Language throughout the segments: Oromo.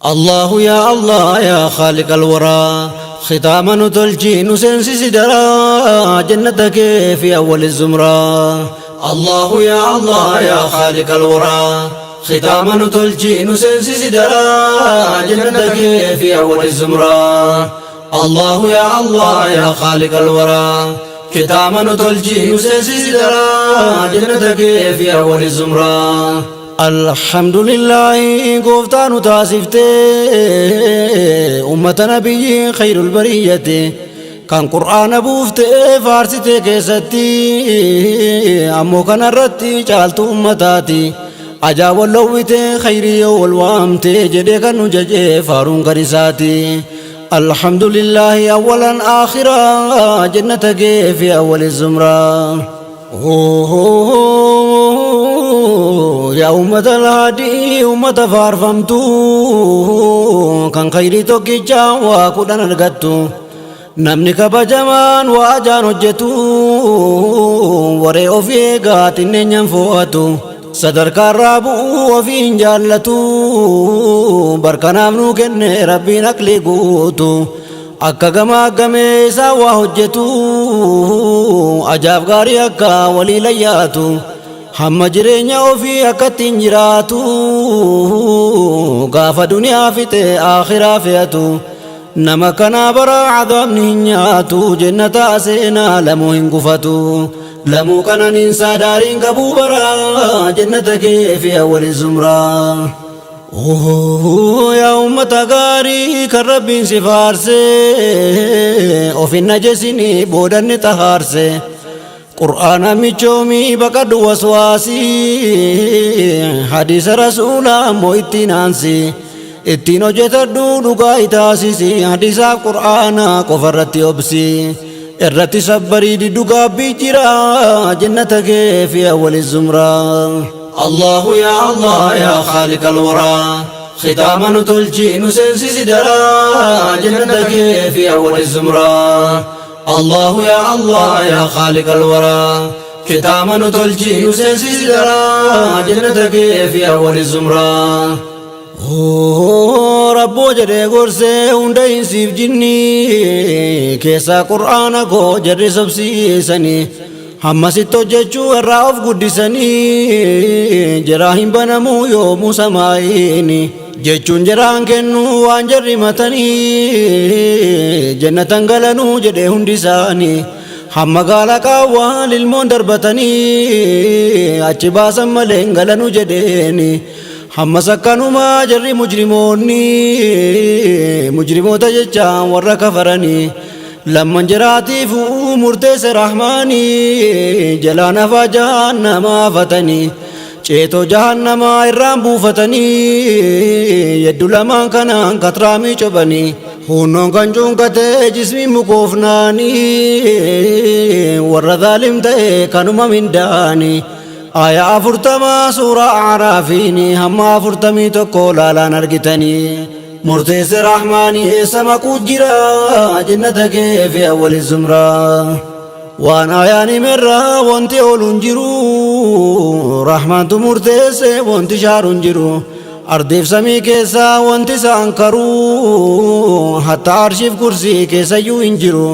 الله يا الله يا خالق الورى، ختاما نتلجي نسنسي درا جنتك في أول الزمرة. الله يا الله يا خالق الورى، ختاما نتلجي نسنسي درا جنتك في أول الزمرة. الله يا الله يا خالق الورى، ختاما نتلجي نسنسي درا جنتك في أول الزمرة. الحمد لله gooftaa nu taasiftee ummata nabiyyi خير البرية، kan qur'aana buuftee faarsitee keessatti ammoo kanarratti caaltu ummataati. Ajaa wallowwitee khayrii yoo wal waamtee jedhee kan nu jajee faaruun kan isaati. الحمد لله أولا آخرا، جنتك في أول الزمرة. Yaa ummata الهادي، ummata faarfamtu kan khayrii tokkichaa waa 10 argattu. Namni kabajamaan waa ajaan hojjetu, waree ofii eegaa xinneenyaan fo'atu, sadarkaarraa bu'uu ofii hin jaallatu. Barkanaaf nuu kenne rabbiin aqlii guutu, akka gamaa gamee isaa waa hojjetu, ajaaf gaarii akka walii layyaatu, hamma jireenya ofii akka ittiin jiraatu, gaafa duniyaa fixe akhiraa fe'atu. Nama kanaa bara cadaabni hin nyaatu, jennataa seenaa lamuu hin gufatu. Lamuu qananiinsaa daariin qabuu bara jannata kee fi awwali zumraa. Yaa ummata gaarii kan rabbiin si faarse, ofin najesinii boodanni xahaarse. Qur'aana michoomii baqadhu waswaasii, hadiisa rasuulaa ammoo ittiin aansi, ittiin hojjetadhu dhugaa itaasisi. Hadiisaaf qur'aana qofa irratti obsi, irratti sabbarii diddu gaabbii jira jannata kee fi awwali zumraa. الله يا الله يا خالق الورى، ختاما نتلجي نسنسي درا جنتك في أول الزمرة. الله يا الله يا خالق الورى، ختاما نتلجي نسنسي درا جنتك في أول الزمرة. Rabboo jedhee gorsee hunda insiif jinnii keessaa qur'aana koo jarri sobsiisanii, hammasitti hojjechuu irraa of guddisanii, jaraa hin banamuu yoomuu samaa'iini jechuun jaraan kennuu waan jarri matanii jannatan galanuu jedhee hundi isaanii. Hamma gaala qaawwaan ilmoon darbatanii achi baasan malee hin galanuu jedheeni. Hammas akkanumaa jarri mujrimoonni, mujrimoota jechaan warra kafaranii, lamman jiraatiif murteesse rahmaanii, jalaan hafaa jahannamaa fatanii, ceetoo jahannamaa irraan buufatanii, yeddu lamaan kanaan katraamii cobanii, hunnoon kan cuunqatee jismii mukoofnaanii, warra zaalim ta'e kanuma mindaanii. Aayaa 40 suuraa Araafiini hamma 41 laalaan argitanii. Murteesse rahmaanii eessa maquu jira jannata kee fi awwali zumraa. Waan ayaan himerraa wanti oolu hin jiru, rahmaantu murteesse wanti shaaru hin jiru. Ardiif samii keessaa wanti isaan karuu, hatta arshiif kursii keessayyuu hin jiru.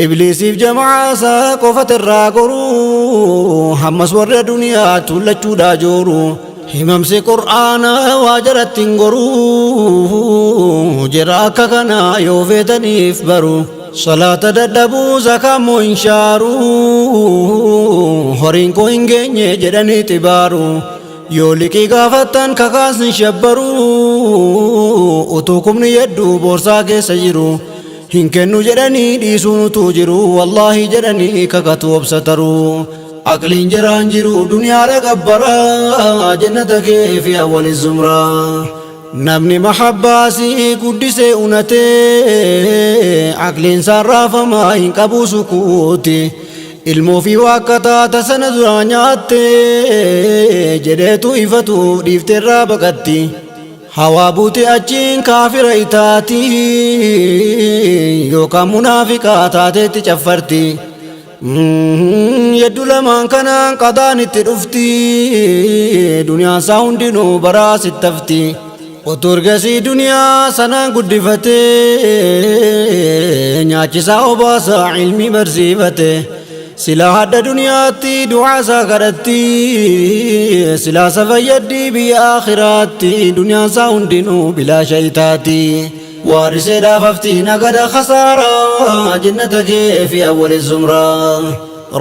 Ibliisiif jama'aasaa qofat irraa goruu, hammas warra duniyaa tuullachuudhaa jooru. Himamsi qur'aanaa waa jaratti hin goruu, jira akka kanaa yoo feetaniif baru. Salaata dadhabuu, zakaa immoo hin shaaru, horiin koo hin geenye jedhanii xibaaru. Yoo liqii gaafattan kakaasni shabbaru, utuu kumni hedduu boorsaa keessa jiru, hin kennu jedhanii dhiisuun utuu jiru, wallaahi jedhanii kakatu obsataru. Aqliin jiraan jiru duniyaadha gabbara jannata kee fi awwali zumraa. Namni mahabbaasii guddisee unatee, aqliin isaan raafamaa hin qabu sukuuti. Ilmoo fi waaqataa tasana duraa nyaatte jedheetu ifatu dhiifteerraa baqatti. Hawaa buute achiin kaafira itaati, yookaan munaafiqaa taateetti caffarti. Yeddu lamaan kanaan qadaan itti dhufti, duniyaan isaa hundinuu baraa sittafti. Otuu ergasii duniyaa sanaan guddifatee nyaachisaa obaasaa ilmii barsiifate silaa hadda duniyaatti du'aa isaa kadhatti silaa isa fayyaddi biyya akhiraatti duniyaan isaa hundinuu bilaa shayitaati. Waariseedhaaf hafti nagada khasaaraa jannata kee fi awwali zumraa.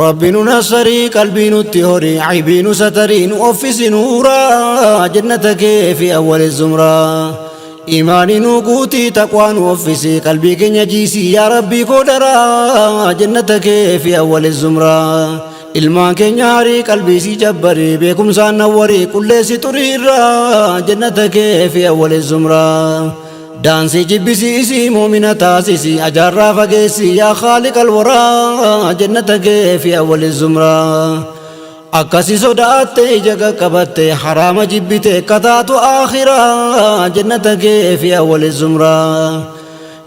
Rabbi nu nassarii qalbii nutti horii aybii nu satarii nu offisi nuuraa jannata kee fi awwali zumraa. Imaanii nu guutii taqwaa nu offisi qalbii keenya jiisii yaa Rabbii koo daraa jannata kee fi awwali zumraa. Ilmaan keenya harii qalbii sii jabbarii beekumsaan nawwarii qulleessi xurii irraa jannata kee fi awwali zumraa. Daansii jibbisiisi muumina taasisi ajaarraa fageessi yaa khaaliq alwaraa jannata kee fi awwali zumraa. Akkasi sodaatte ija qaqqabatte haraama jibbite kataatu akhiraa jannata kee fi awwali zumraa.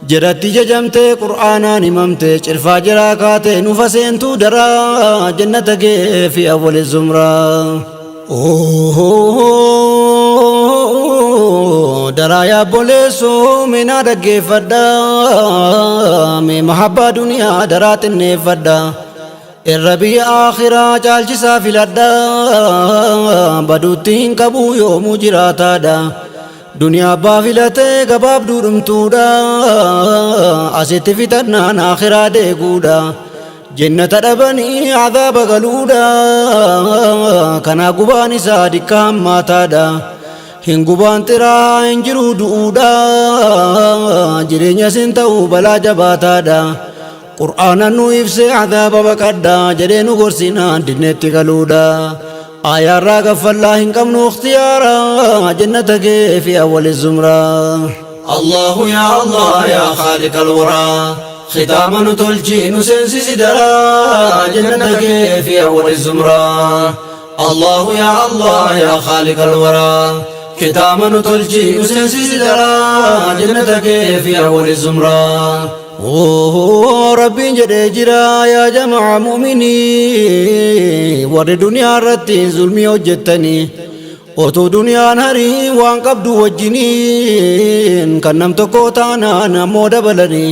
Jedhatti jajamte qur'aanaan himamte cirfaa jiraa kaate nufa seentuu daraa jannata kee fi awwali zumraa. Daraa yaabboleessoo meenaa dhaggeeffadha mee mahabbaa duniyaa daraa xinneeffadha irra biyya akhiraa caalchisaa filadha baduutti hin qabu yoomuu jiraataadha. Duniyaa abbaa filatee gabaabduu dhumtuudha asitti fixannaan akhiraa deeguudha. Jannata dhabanii azaaba galuudha kanaa gubaan isaa dikka hammaataadha. Hin gubaan xiraa hin jiru du'uudha jireenya sin ta'u balaa jabaataadha. Qur'aana nu ibsee azaaba baqadha jedhee nu gorsinaan dinneetti galuudha. Ayaarraa gaffallaa hin qabnu ikhtiyaara jannata kee fi awwali zumraa. Allahu ya Allah ya khaliq alwaraa khitaama nu tolchi nu seensisi daraa jannata kee fi awwali zumraa. Allahu ya Allah ya khaliq alwaraa khitaama nu tolchi nu seensisi daraa jannata kee fi awwali zumraa. Rabbiin jedhee jira yaa jamaa mu'minii warri duniyaa irratti zulmii hojjettanii otuu duniyaan harii waan qabdu wajjiniin kan nam tokko taanaan ammoo dabalanii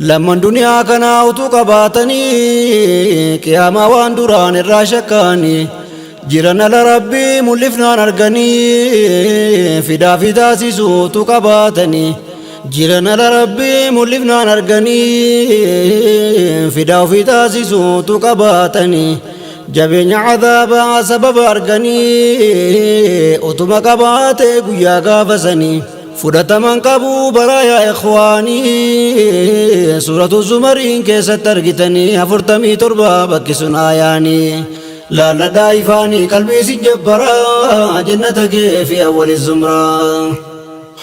lamman duniyaa kanaa utuu qabaatanii qiyaamaa waan duraan irraa shakkaanii jiran ala rabbii mul'ifnaan arganii fidaa fi taasisuu utuu qabaatanii jiran ala rabbii mul'ifnaan arganii fidaa ofii taasisuu utuu qabaatanii jabeenya azaabaa sababa arganii utuma qabaate guyyaa gaafasanii fudhataman qabu baraa yaa ikhwaanii suuratu zumariin keessatti argitanii 47 bakki sun aayaanii laalladhaa ifaanii qalbii si jabbaraa jannata kee fi awwali zumraa.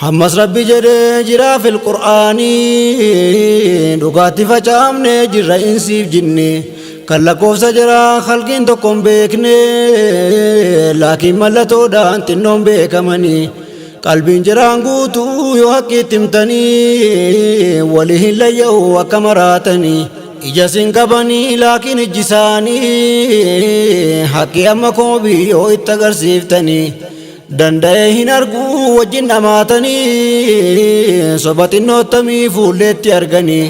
Hammas Rabbi jedhee jiraa fil qur'aanii dhugaatti facaafne jirra insiif jinni kan lakkoofsa jira khalqiin tokko hin beekne laakiin mallattoodhaan xinnoon beekamanii qalbiin jiraan guutuu yoo haqqiitti himtanii walii hin layya'u akka maraatanii ija sin qabanii laakiin ijji isaanii haqqi amma koobii yoo itti agarsiiftanii danda'ee hin argu wajjin dhamaatanii soba xinnoottamii fuulleetti arganii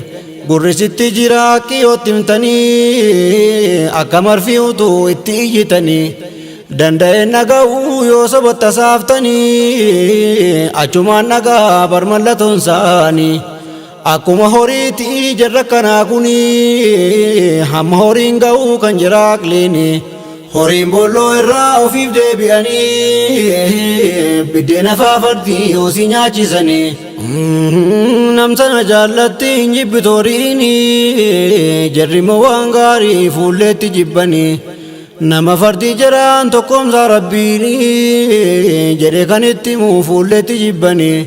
gurrisitti jira haqqi yoo itti himtanii akka marfii utuu itti iyyitanii danda'ee dhaga'uu yoo soba tasaaftanii achumaan dhagaa bar mallatoon isaanii akkuma horiitti jarra kanaa kuni hamma horiin ga'uu kan jira aqliini horiin bolloo irraa ofiif deebi'anii biddeena faafardii yoo si nyaachisanii namsana jaallatti hin jibbitu horiini jarri immoo waan gaarii fuulleetti jibbanii nama fardii jiraan tokkoomsaa rabbiini jedhe kan itti himuu fuulleetti jibbanii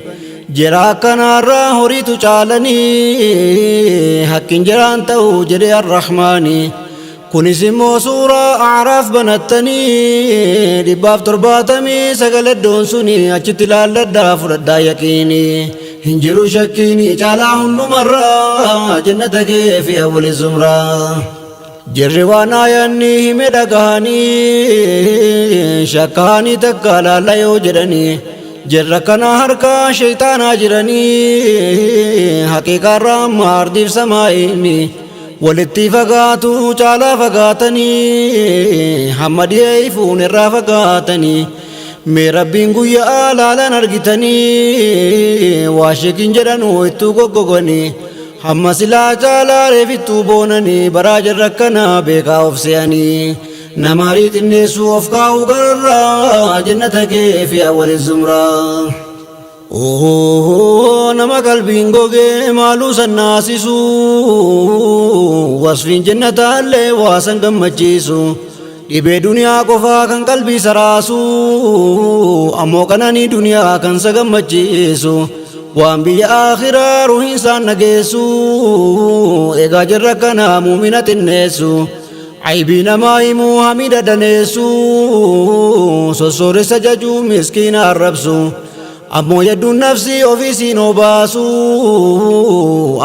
jira akkanaarraa horiitu caalanii hakkin jiraan ta'uu jedhe arrahmaani kunis immoo suuraa A'raaf banattanii 179 iddoon suni achitti laalladhaa fudhadhaa yaqiinii hin jiru shakkiini caalaa hundumarraa jannata kee fi awwali zumraa. Jirri waan aayanni hime dhagahanii shakkaanii takka laalla yoo jedhanii Jarra kana harkaa shayxaanaa jiranii haqiiqaarraa amma ardiif samaa'iini walitti fagaatu caalaa fagaatanii hamma dhiyee ifuun irraa fagaatanii mee Rabbiin guyyaa laalan argitanii waa sheekin jedhanuu ittuu goggoganii hamma silaa caalaa reefittuu boonanii baraa jarra kana beekaa of se'anii nama harii xinneessuu of kaa'uu gararraa jannata kee fi awwali zumraa. Nama qalbiin gogee maaluu sannaasisu wasfiin jannataallee waa san gammachiisu dhibee duniyaa qofaa kan qalbii saraasu ammoo qananii duniyaa kan sa gammachiisu waan biyya akhiraa ruhiin isaan nageessu egaa jarra kana muumina xinneessu aybii namaa himuu hamida daneessu sossooressa jajuu miskiina arrabsu ammoo yadduun nafsii ofiisiin obaasu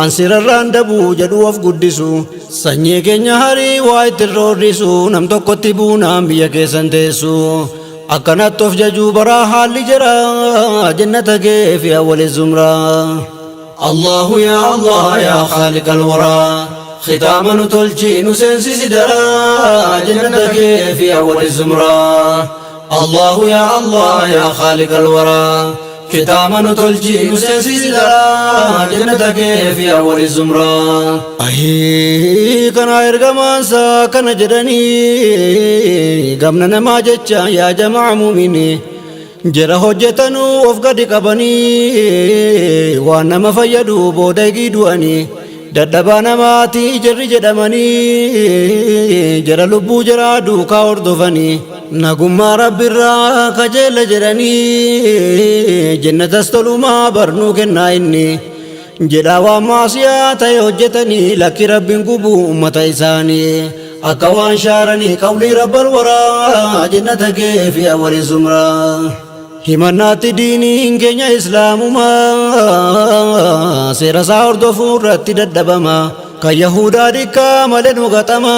ansirarraan dabuu jedhu of guddisu sanyii keenya harii waa ittiin roorrisu nam tokkotti buunaan biyya keessan teessu akkanatti of jajuu baraa haalli jira jannata kee fi awwali zumraa. الله يا الله يا خالق الورى ختاما تلجي نسنسي سدرا جنتك في أول الزمرة. الله يا الله يا خالق الورى ختاما تلجي نسنسي سدرا جنتك في أول الزمرة. أهي كان إرجمان سا كان جدني قمنا ما جتشا يا جماعة مؤمني jara hojjetanuu of gadi qabanii waan nama fayyadu booda eegii du'anii dadhabaa namaatii jarri jedhamanii jara lubbuu jaraa duukaa hordofanii nagummaa rabbirraa kajeela jedhanii jennatas tolumaa barnuu kennaa inni jedhaa waan maasiyaa ta'e hojjetanii lakki rabbiin gubuu ummata isaanii akka waan shaaranii qawlii rabbal waraa jannata kee fi awwali zumraa. Himannaatti diiniin keenya islaamumaa seera isaa hordofuu irratti dadhabama kan yahudaa dikkaa malee nu gaxama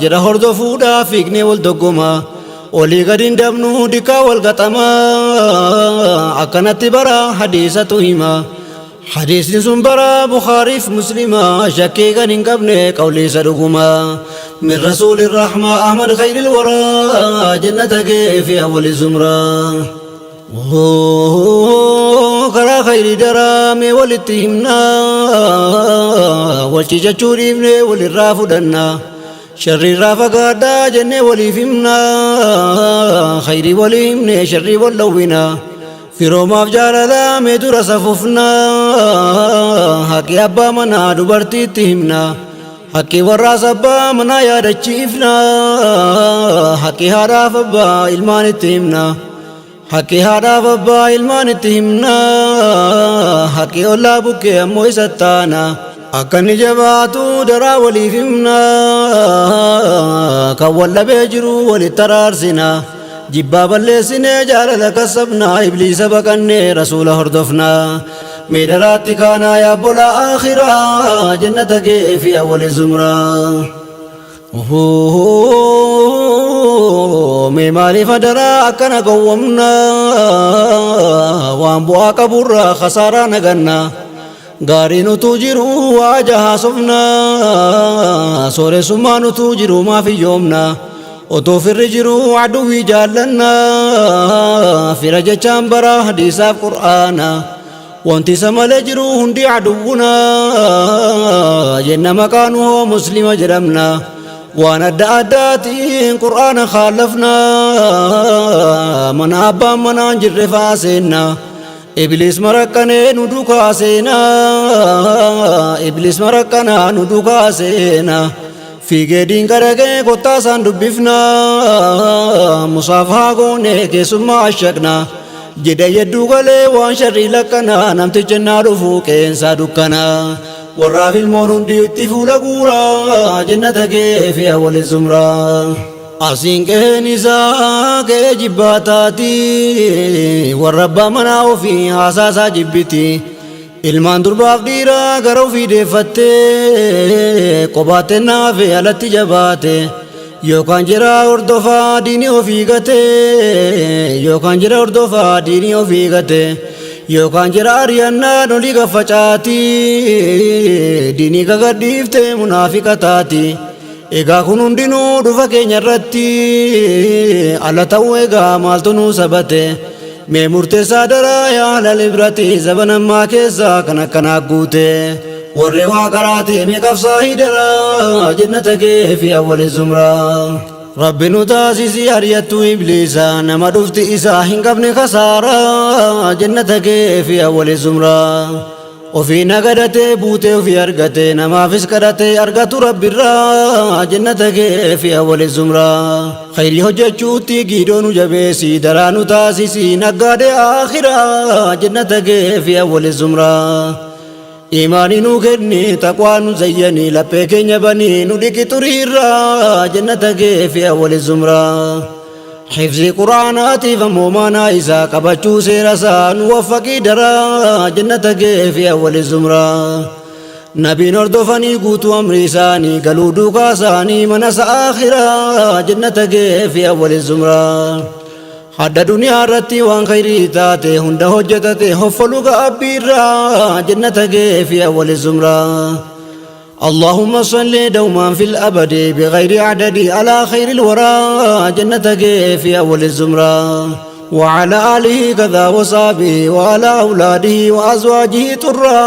jira hordofuudhaaf fiignee wal doggoma olii gadi hin dabnu dikkaa wal gaxama akkanatti bara hadiisatu hima hadiisni sun bara Bukaariif Muslima shakkii kan hin qabne qawlii isa dhuguma من رسول الرحمة أحمد خير الورى جنتك في أول زمرة. Karaa khayrii daraame walitti himna walciicachuu dhiifne walirraa fudhanna sharriirraa fagaadhaa jennee waliif himna khayrii walii himne sharrii wal dhowwina firoomaaf jaalalaa mee dura safufna haqqi abbaa manaa dubartiitti himna haqqi warraas abbaa manaa yaadachiifna haqqi haadhaaf abbaa ilmaanitti himna haqqi haadhaaf abbaa ilmaanitti himna haqqi ollaa bukkee ammoo isa taana akka inni jabaatu daraa waliif himna kan wal dhabee jiru walitti araarsina jibbaa balleessinee jaalala kasabna ibliisa baqannee rasuula hordofna meedaraatti kaanaa yaabbolaa akhiraa jannata kee fi awwali zumraa. Mee maaliif adaraa akkana gowwomna waan bu'aa qaburraa khasaaraa naganna gaariin utuu jiru waa jahaasofna sooressummaan utuu jiru maaf hiyyoomna otoo firri jiru aduwwii jaallanna fira jechaan bara hadiisaaf qur'aana wanti isa malee jiru hundi aduwwuna jenna maqaan hoo muslima jedhamna waan adda addaatiin qur'aana khaalafna mana abbaan manaan jirre faaseenna ibliis maraqqanee nu duukaa seena ibliis maraqqanaa nu duukaa seena fiigee diinqaraqee kottaa isaan dubbifna musaaf haa goone keessummaa ashaqna jedhe yedduu galee waan sharrii lakkana namtichi naa dhufu qeensaa dukkana warraaf ilmoon hundi itti fuula guuraa jannata kee fi awwali zumraa. Asiin qe'een isaa qe'ee jibbaa taati warra abbaa manaa ofii haasaasaa jibbiti ilmaan durbaaf dhiiraa gara ofii deeffattee qobaatte naafe alatti jabaate Yookaan jira hordofaa diinii ofii gatee, yookaan jira hordofaa diinii ofii gatee, yookaan jira ari'annaan olii gaffacaati, diinii gagadhiiftee munaafiqa taati. Egaa kun hundinuu dhufa keenya irratti ala ta'uu egaa maaltu nuu sabate? Mee murteessaa daraa yaa lal ibrati zaban ammaa keessaa kan akkanaa guute. Warri waa qaraate mee qabsaa hidaraa jannata kee fi awwali zumraa. Rabbi nu taasisi ari'attuu ibliisa nama dhufti isaa hin qabne kasaaraa jannata kee fi awwali zumraa. Ofii nagadatee buutee ofii argate namaafis kadhatee argatu rabbirraa jannata kee fi awwali zumraa. Khayrii hojjechuutti giidoo nu jabeessi daraa nu taasisi naggaadee akhiraa jannata kee fi awwali zumraa. Imaanii nu kenni taqwaa nu zayyanii laphee keenya banii nu dhiqi xuriirraa jannata kee fi awwali zumraa. Hifzi quraanaatiif ammoo maanaa isaa qabachuu seera isaa nu waffaqii daraa jannata kee fi awwali zumraa. Nabiin hordofanii guutuu amri isaanii galuu duukaa isaanii mana isa akhiraa jannata kee fi awwali zumraa. Hadda duniyaa irratti waan khayrii taate hunda hojjetate hoffoluu gaabbiirraa jannata kee fi awwali zumraa. اللهم صل دوما في الأبد بغير عدد على خير الورى جنتك في أول الزمرة وعلى آله كذا وصحبه وعلى أولاده وأزواجه ترى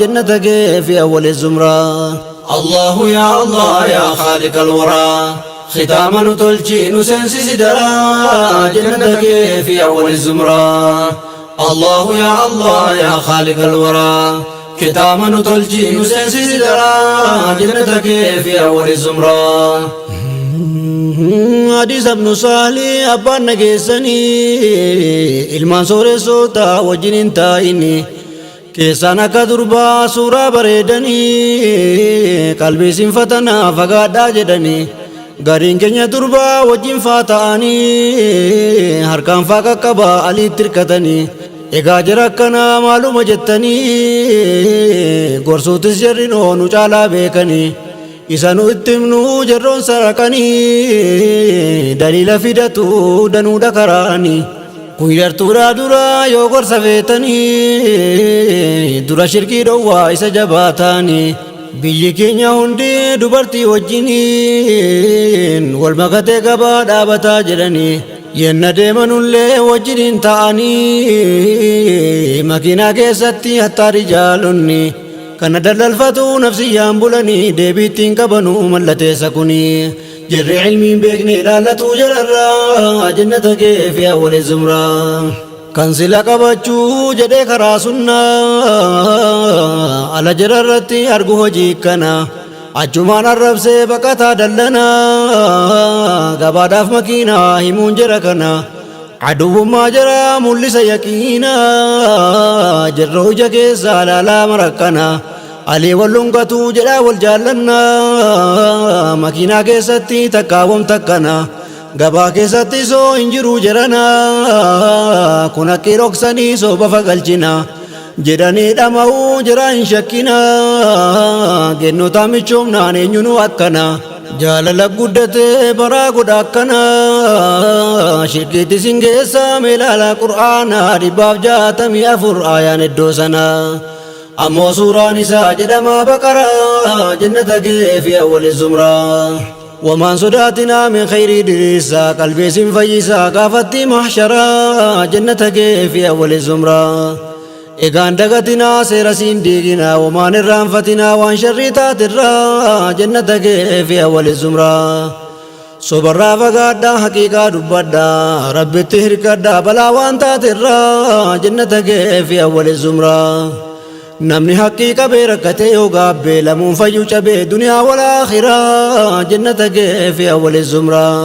جنتك في أول الزمرة. الله يا الله يا خالق الورى ختاما تلجي نسنسي سدرا جنتك في أول الزمرة. الله يا الله يا خالق الورى ختاما تلجي نسنسي سدرا جنتك في أول الزمرة. حديث ابن صالح أبان نجسني ilmaan sooressoota wajjin hin taa'ini keessaan akka durbaa suuraa bareedanii qalbii sinfatanaa fagaadhaa jedhanii gariin keenya durbaa wajjin faa ta'anii harkaan faa qaqqabaa aliitti hirkatanii egaa jara akkanaa maaluma jettanii gorsuutis jarrinoo nu caalaa beekanii isa nu itti himnuu jarroon saraqanii daliila fidatu danuudha karaanii. Kun yartuudhaa dura yoo gorsa feetanii dura shirkii dhowwaa isa jabaa ta'anii biyyi keenya hundi dubartii wajjiniin wal makatee gabaa dhaabataa jedhanii yenna deemanullee wajjiniin ta'anii makiinaa keessatti hattaari jaalonni kana dallalfatu nafsiyyaan bulanii deebiittiin qabanuu mallateessa kunii. Jarri ilmiin beekne ilaallatu jalarraa jannata kee fi awwali zumraa. Kan sila qabachuu jedhee karaa sunnaa ala jararratti argu hojii kana achumaan arrabsee baqataa dallanaa gabaadhaaf makiinaa himuun jara kana aduwwummaa jara mul'isa yaqiinaa jarra ija keessaa laalaa marakkana alii wal dhungatu jedhaa wal jaallannaa makiinaa keessatti takkaawwam takkana gabaa keessatti soo hin jiru jedhana kun akki dhoksanii sooba fagalchina jedhanii dhama'uu jira hin shakkina gennota michoomnaan eenyunu akkana jaalala guddatee baraa godha akkana shirkiitti sin geessa meelaala qur'aana 164 aayaan iddoo sana ammoo suuraan isaa jedhama baqaraa jannata kee fi awwali zumraa. Wamaan sodaatinaa min khayrii diriirsaa qalbii sin fayyisaa gaafatti mahsharaa jannata kee fi awwali zumraa. Egaan dagatinaa seera siin diiginaa wamaan irraanfatinaa waan sharrii taatirraa jannata kee fi awwali zumraa. Sobarraa fagaadhaa haqiiqaa dubbadhaa rabbitti hirkadhaa balaa waan taatirraa jannata kee fi awwali zumraa. Namni haqqii qabee rakkatee yoo gaabbee lamuun fayyuu cabee duniyaa wal aakhiraa jannata kee fi awwali zumraa.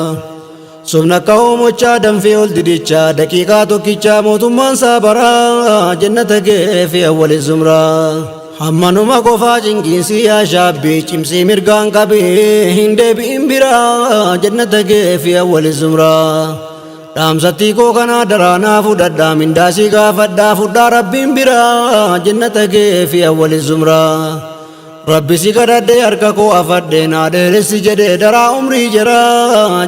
Sobna akka hoomochaa danfee ol didichaa daqiiqaa tokkichaa mootummaan saabaraa jannata kee fi awwali zumraa. Hammanuma qofaa cinqiinsi yaa shaabbii cimsii mirgaan qabee hin deebi'in biraa jannata kee fi awwali zumraa. Dhaamsattii koo kanaa daraanaa fudhadhaa mindaasii gaafadhaa fudhaa rabbiin biraa jannata kee fi awwali zumraa. Rabbi si kadhadhe harka koo afadhe naa dheeressi jedhe daraa umrii jira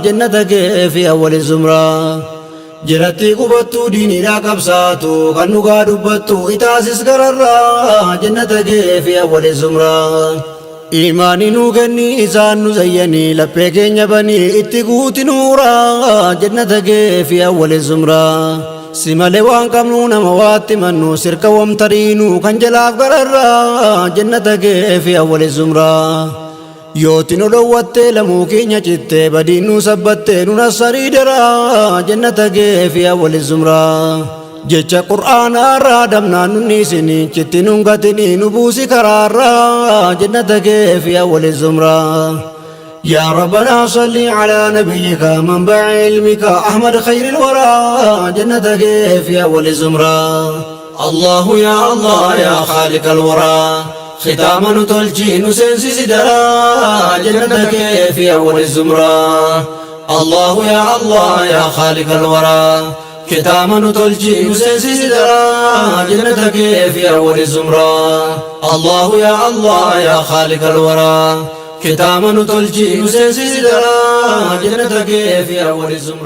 jannata kee fi awwali zumraa. Jiratti qubattuu diiniidhaa qabsaatu kan dhugaa dubbattu itaasis gararraa jannata kee fi awwali zumraa. Imaanii nuu kenni isaan nu zayyanii laphee keenya banii itti guuti nuuraa jannata kee fi awwali zumraa. Si malee waan qabnu nama waatti mannu sirka wamtariinu kan jalaaf gararraa jannata kee fi awwali zumraa. Yooti nu dhowwattee lamuu keenya cittee badiin nu sabbattee nu nassarii daraa jannata kee fi awwali zumraa. Jecha qur'aanaa irraa dabnaan nunni isinii citti nun gatinii nu buusi karaarraa jannata kee fi awwali zumraa. يا ربنا صل على نبيك منبع علمك أحمد خير الورى جنتك في أول زمرة. الله يا الله يا خالق الورى ختاما تلجي نسنسي سدرا جنتك في أول الزمرة. الله يا الله يا خالق الورى ختاما تلجي نسنسي سدرا جنتك في أول الزمرة. الله يا الله يا خالق الورى ختاما تلجي نسنسي سدرا جنتك في أول الزمرة.